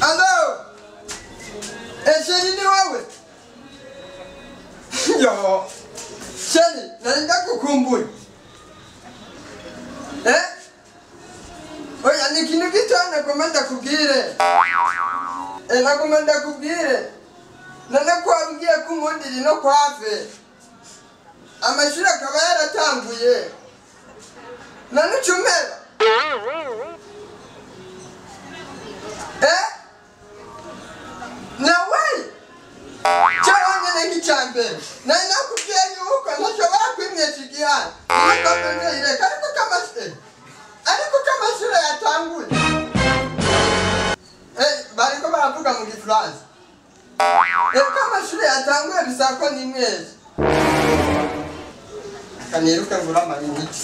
Allo? Chéri ni wewe? Yo. Chéri, nari ndagukumbuye. Eh? Oya, ni ikintu gito nagomba ndakubwire. Nagomba ndakubwire. None ko wambwiye ko unkundira ino kwafe. Amashuri akaba yaratanguye. None uca umpeba? Eh? Nawe? Cyo nyene nk'icambere. Nari nakubwiye yuko ntashobora kwimwesha igihano. Niyo mpamvu nzoyireka ariko kamashure. Ariko kamashure yatanguye. Bariko baravuga mu Gifaransa. Ko amashure yatanguye bisaba ko nimwesha. Kaniruke ngura amayinite.